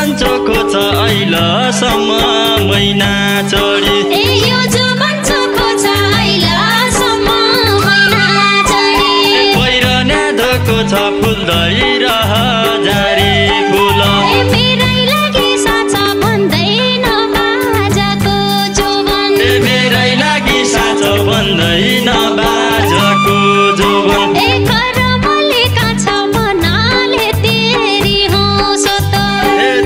जोबन चोखो छ अहिलेसम्म महिना चढी यो जोबन चोखो छ अहिलेसम्म महिना चढी पहिरने धोको छ फुल्दै रह जारी फुल मेरै लागि साँच भन्दैन बाजाको जोबन मेरै लागि साँच भन्दैन बाजाको जोबन करमले काछ मनाले तेरी होसो त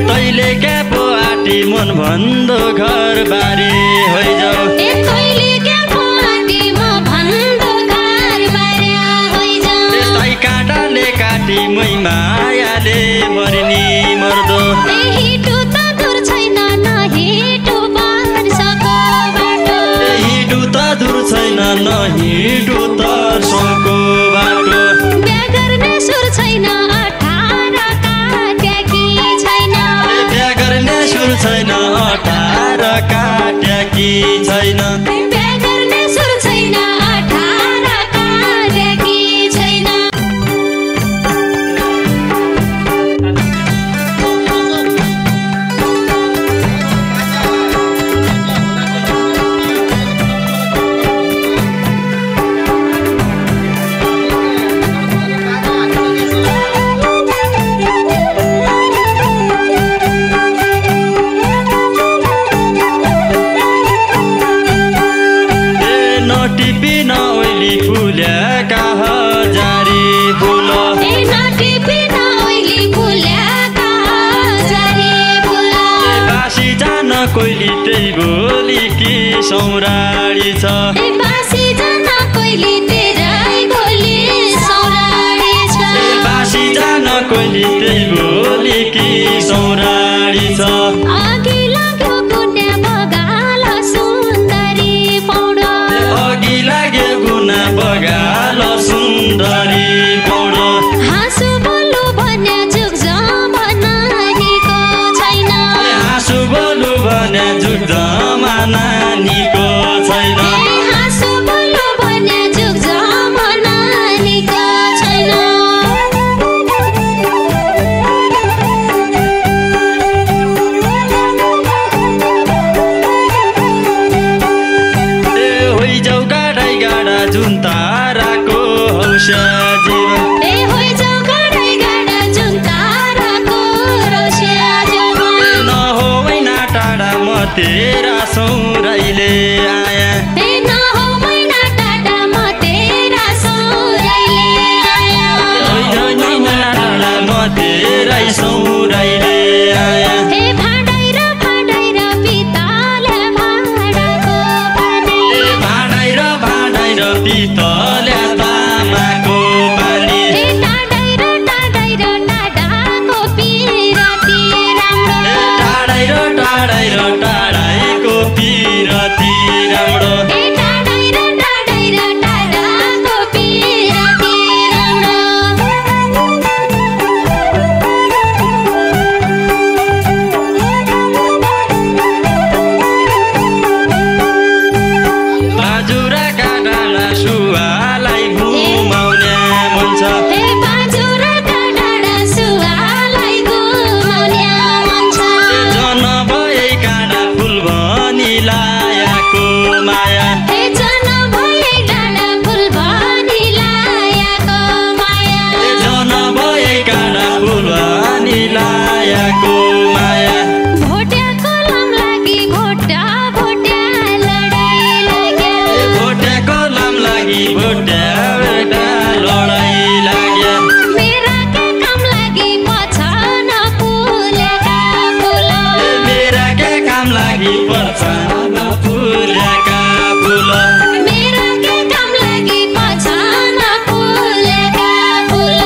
तैले क्या पो आटी मन भन्दो घर बारी होइजाऊ तैले क्या पो आटी म भन्दो घर बारी होइजाऊ त्यसै काँटाले काटी मै मायाले मर्नी मर्दो हिटो त दूर छैन नहिटो वर्षको बाटो हिटो त दूर छैन नहिटो तर्सको बाटो बिहा गर्ने सुर छैन 18 काट्याकी छैन बिहा गर्ने सुर छैन 18 काट्याकी छैन बिहा गर्ने सुर छैन 18 काट्याकी छैन टिपी नओइली फुल्याका हजारी फुल टिपी नओइली फुल्याका हजारी फुल बासी जान कोइली त्यही बोली कि सौराडी छ बासी जान कोइली तेरै बोली सौराडी छ बासी जान कोइली त्यही बोली कि सौराडी छ अघि लाग्यो गुन्या बगाल सुन्दरी पौडो अघि लाग्यो गुना बगाल सुन्दरी पौडो हाँसु बोलु भन्या जुग जमानानीको छैन हाँसु बोलु भन्या जुग जमानानीको छैन हाँसु बोलु भन्या जुग जमानानीको छैन होइजाउ गाडै गाडा जुन ताराको हौस्या जीवन होइजाउ गाडै गाडा जुन ताराको रौस्या जीवन नहो मैना टाढा म तेरा सौराइले आया नहो मैना टाढा म तेरा सौराइले आया होइजाउ मैना टाढा म तेरै सौराइले आया भाँडाइ र पितले भाँडाको पानी भाँडाइ र पितले तामाको पानी टाढाइ र टाढाको पिरती राम्रो टाढाइ र टाढाइको पिरती राम्रो टाढाइ र टाढाको पिरती बाजुराका डाँडा सुवालाई घुमाउने मन छ बाजुराका डाँडा सुवालाई घुमाउने मन छ जन भए काँडा फुल भनी लायाको माया जन भए डाँडा फुल भनी लायाको माया जन भए काँडा फुल भनी लायाको माया भोट्या कलम लागि भोट्या लडाई लाग्यो भोट्या कलम लागि भोट्या लडाई लाग्यो मेरा के काम लागि पछान फुलेका फुल मेरा के काम लागि पछान फुलेका फुल मेरा के काम लागि पछान फुलेका फुल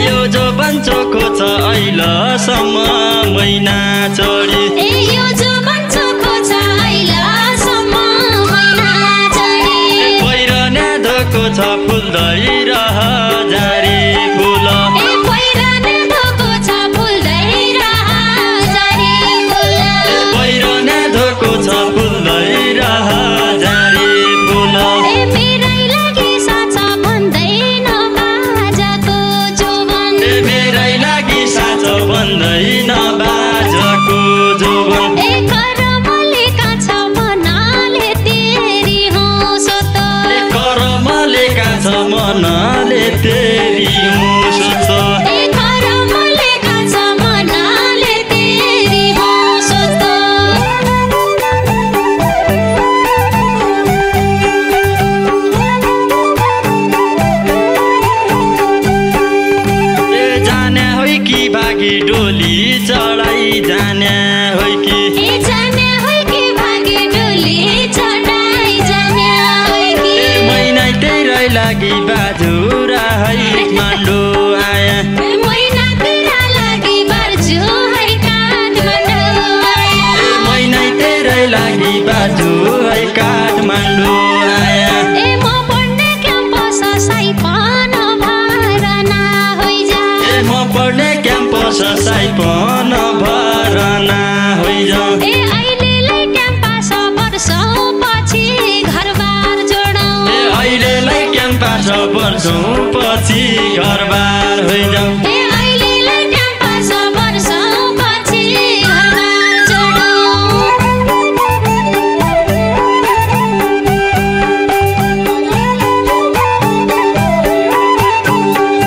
यो जोबन चोखो छ अहिलेसम्म महिना चढी यो जोबन चोखो छ अहिलेसम्म महिना चढी पहिरने धोको छ फुल्दै रह जारी फुल पहिरने धोको छ फुल्दै रह जारी फुल पहिरने धोको छ फुल्दै रह जारी काट्छु है काठमाडौँ आया ए म पढ्ने क्याम्पस साइपन भरना होइजा ए म पढ्ने क्याम्पस साइपन भरना होइजा ए अहिलेलाई क्याम्पस वर्षौँ पछि घरबार जोडौँ ए अहिलेलाई क्याम्पस वर्षौँ पछि घरबार होइजा ए अहिलेलाई क्याम्पस वर्षौँ पछि घरबार जोडौँ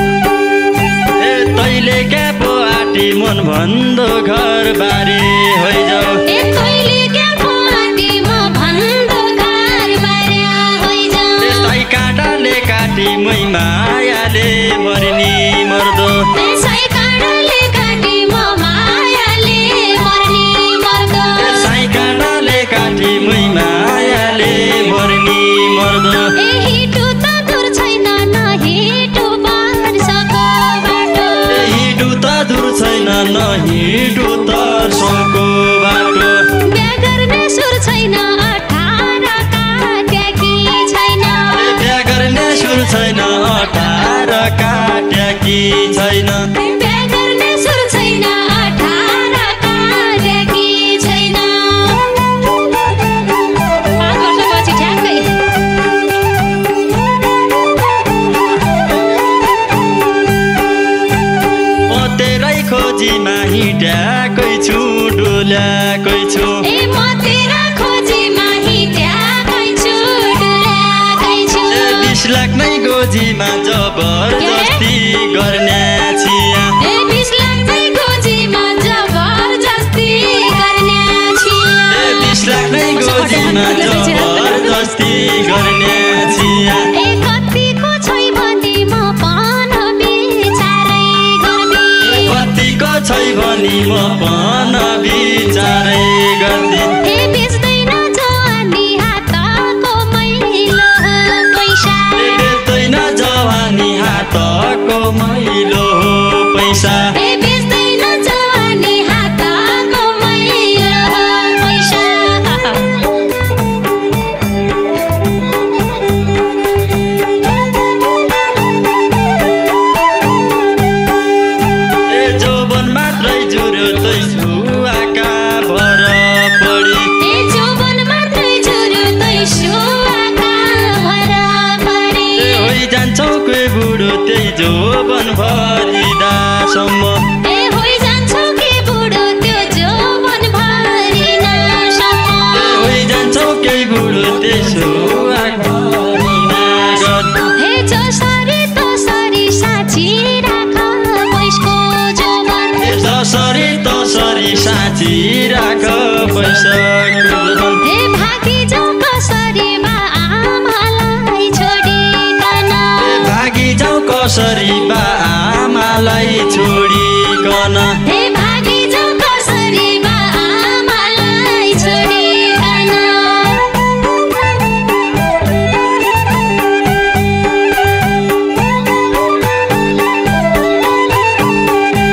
ए तैले क्या पो आटी मन भन्दो घरबारी होइजाऊ ए तैले क्या पो आटी म भन्दो घरबारी होइजाऊ त्यस्तै काँटाले काटी मै मायाले मर्नी मर्दो त्यसै काँटाले काटी म मायाले मर्नी मर्दो त्यसै काँटाले काटी मै मायाले मर्नी मर्दो ए हिटो त दूर छैन न हिटो वर्षको बाटो हिँडु त दूर छैन न हिँडु त सौको बाटो बिहा गर्ने सुर छैन 18 काट्याकी छैन बिहा गर्ने सुर छैन 18 काट्याकी छैन बिहा गर्ने सुर छैन 18 काट्याकी छैन 5 वर्षपछि ठ्याक्कै म तेरै खोजीमा हिँड्याकै छु डुल्याकै छु ए म तेरा खोजीमा हिँड्याकै छु डुल्याकै छु 20 लाख नै गोजीमा जबरजस्ती गर्ने छिया ए 20 लाख नै खोजीमा जबरजस्ती गर्ने छिया 20 लाख नै गोजीमा जबरजस्ती गर्ने छिया ए कतिको छै भनी म पन विचारै गर्दी कतिको छै भनी म पन विचारै गर्दी ए बेच्दैन जवानी हातको मैलो पैसा बेच्दैन जवानी हातको मैलो पैसा ए बेच्दैन जवानी हातको मैलो पैसा ए जोबन मात्रै जुर्यो तै सुवाका भर पडी ए जोबन मात्रै जुर्यो तै सुवाका भर परी ए होइ जान्छौ कोही बुढो त्यही जोबन भरिदासम्म ए होइ जान्छौ के बुढो त्यो जोबन भरिनासम्म ए होइ जान्छौ केही बुढो त्यही सुवाका भरिदासम्म हे जसरी तसरी साँची राख पैसको जोबन जसरी तसरी साँची राख पैसाको जोबन हे भागी जाऊ कसरी बा आमालाई छोडिकन भागी जाऊ कसरी बा आमालाई छोडिकन हे भागी जाऊ कसरी बा आमालाई छोडिकन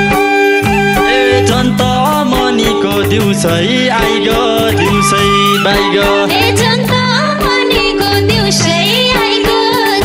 ए जन्त मनीको दिउँसै आइगयो दिउँसै बाइगयो ए जनता मनीको दिउँसै आइगो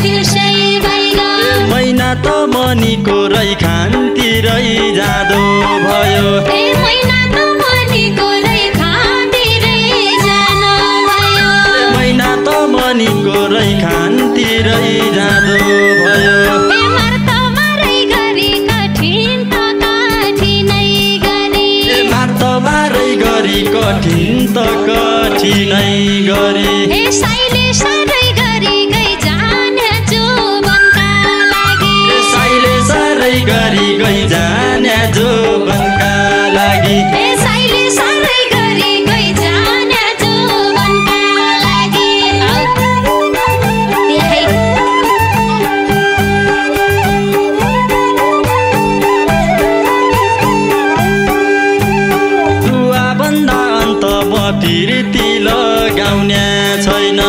दिउँसै बाइगो महिना त मनीको रैखानतिरै जाँदो भयो ए महिना त मनीको रैखानतिरै जानु भयो महिना त मनीको रैखानतिरै जाँदो भयो ए मर्त मारै गरी कठिन त कठिनै गरी ए मात मारै गरी कठिन त कठिनै गरी ए साइले सारै गरी गई जाने जोबनका लागि साइले सारै गरी गई जाने जोबनका लागि ए साइले सारै गरी गई जाने जोबनका लागि दुवा भन्दा अन्त म फिर्ती लगाउने छैन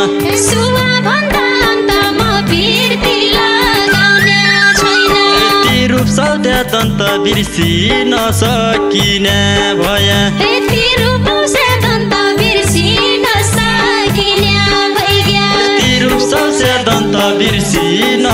सुवा भन्दा अन्त म फिर्ती लगाउने छैन ती रूप सौध्या दन्त बिर्सिन सकिने भए ए ती रूप से दन्त बिर्सिन बिर्सिन